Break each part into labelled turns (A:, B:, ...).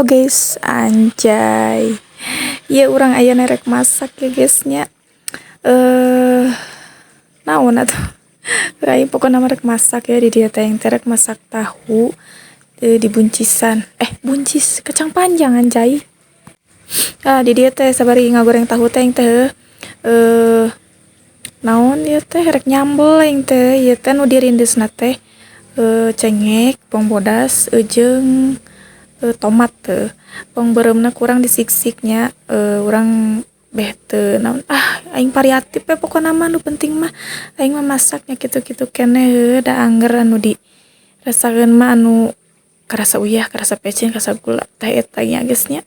A: Halo guys, anjay. Ya, urang aya rek masak ya, guys, nya. Naon atuh? Aing pokokna mah rek masak ya di dieu teh, teh rek masak tahu di buncisan. Eh, buncis kacang panjang, anjay. Ah, di dieu teh sabari ngagoreng tahu teh teh naon ieu teh, rek nyambel aing teh. Ieu teh nu dirindesna teh cengek, bawang bodas, jeung tomat teh. Bawang beureumna kurang disiksik nya, urang beh teu naon ah, aing variatif we pokona mah. Nu penting mah aing mah masaknya kitu-kitu keneh heuh, da angger anu di rasakeun mah anu karasa uyah, karasa pecin, karasa gula teh eta nya, geus nya.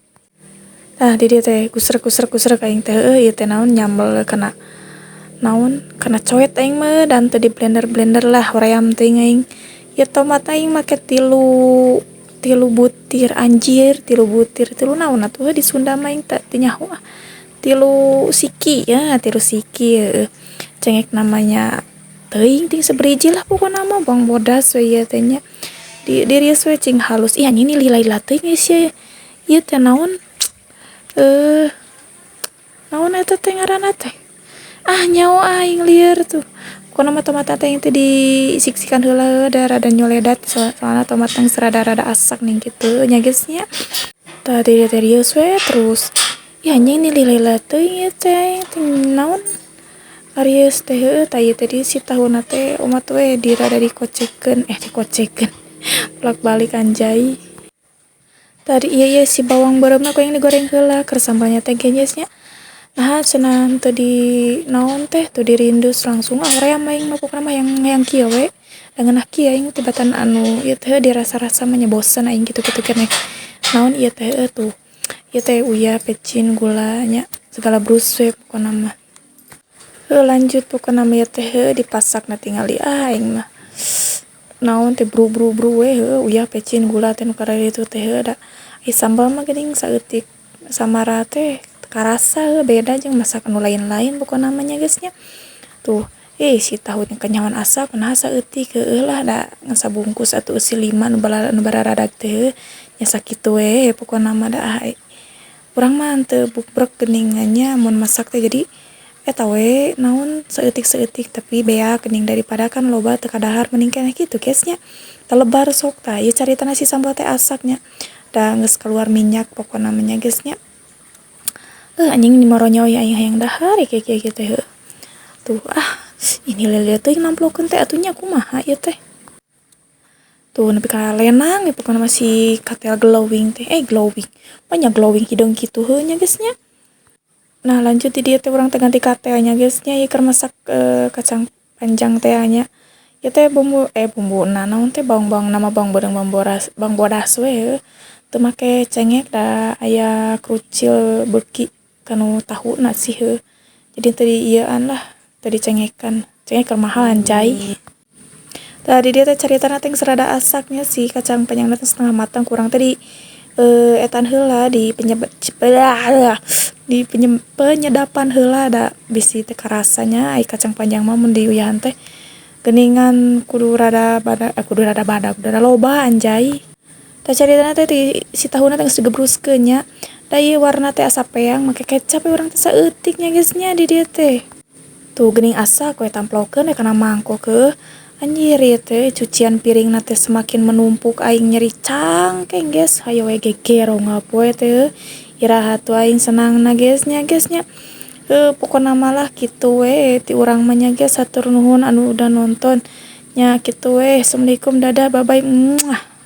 A: Tah, di dieu teh gusrek gusrek gusrek aing teh heueuh. Ieu teh naon, nyambel kana naon, kana coet aing mah dan teu di blender-blender lah, hoream teuing aing. Ieu tomat aing make tilu tilu butir, anjir, tilu butir, tilu naon atuh di Sunda mah, aing teu nyaho ah. Tilu siki ya, tilu siki heueuh. Cengek namanya teuing ting saberiji lah pokona mah. Bawang bodas we ieu teh nya. Di dirius we cing halus. Ih, anjing, ini lila-lila teuing sia. Ieu teh naon? Naon eta teh ngaranna teh? Ah, nyaho aing, lieur tuh. Pokona mah tomat teh teh disiksikan heula da rada nyoledat, soalna tomat geus rada-rada asak ning kitu nya, geus nya. Tah, di dieu teh rius we terus. Ih, anjing, ini lila-lila teuing ieu teh ting naon? Aries teh heueuh. Tah, ieu teh si tahuna teh omat we di rada dikocekeun, eh, dikocekeun. Bolak-balik, anjay. Tadi ieu ieu si bawang beureumna ku aing digoreng heula keur sambalnya teh, geus nya. Nah, cenah teu di naon teh, teu dirindus langsung, ah, hoream aing mah. Pokona mah hayang hayang kieu we. Da ngeunah kieu aing tibatan anu ieu teh dirasa-rasa mah nya, bosen aing kitu-kitu keneh. Naon ieu teh heueuh tuh. Ieu teh uyah, pecin, gula nya, segala brus we pokona mah. Heuh, lanjut pokona mah ieu teh heueuh dipasakna tingali, ah, aing mah. Naon teh, bru bru bru we heueuh, uyah, pecin, gula teh nu kararitu teh heueuh. Da ai sambal mah geuning saeutik samara teh karasa heueuh, beda jeung masak anu lain-lain pokona mah nya, geus nya. Tuh, ih, si tahu kanyahoan asak naha saeutik heueuh lah, da ngan sabungkus atuh eusi lima nu nu bararadag teh nya, sakitu we pokona mah. Da ah, urang mah teu bubrek geuningan nya mun masak teh, jadi eta we naon, saeutik-saeutik tapi beak geuning, daripada kan loba teu kadahar, mending keneh kitu, guys, nya. Telebar sok. Tah, ieu caritana si sambal teh asak nya, da geus keluar minyak pokona mah nya, geus nya. Eh, anjing, maronyoy aing hayang dahar kieu kieu teh heueuh. Tuh, ah, ini lele teuing namplokeun teh atuh nya, kumaha ieu teh? Tuh, nepi ka lenang ya pokona mah si katel glowing teh, eh, glowing. Banyak glowing hideung kitu heuh nya, geus nya. Nah, lanjut di dieu teh urang teh ganti katel nya, guys, nya. Ieu keur masak kacang panjang teh nya. Ieu teh bumbu, eh, bumbuna naon teh, bawang-bawang nama bawang beureum, bawang boras, bawang bodas we heueuh. Teu make cengek da aya krucil beuki kanu tahuna sih heueuh. Jadi teu diieuan lah, teu dicengekan. Cengek keur mahal, anjay. Tah, di dieu teh caritana teh geus rada asak nya si kacang panjangna teh, setengah matang. Kurang teh di etan heula, di penyebet di penyedapan heula, da bisi teu karasa nya. Ai kacang panjang mah mun diuyahan teh geuningan kudu rada badag, eh, kudu rada badag, kudu rada loba, anjay. Tah, caritana teh si tahuna teh geus digebruskeun nya. Da ieu warna teh asa peang, make kecap we urang teh saeutik nya, geus nya, di dieu teh. Tuh, geuning asak we, tamplokeun we kana mangkok heueuh. Anjir, ieu teh cucian piringna teh semakin menumpuk, aing nyeri cangkeng, guys. Hayo we gegero ngapoe teh. Iraha tuh aing senangna, guys, nya, guys, nya. Heuh, pokona mah lah kitu we ti urang mah nya, guys. Hatur nuhun anu udah nonton nya, kitu we. Assalamualaikum, dadah, bye bye. Muah.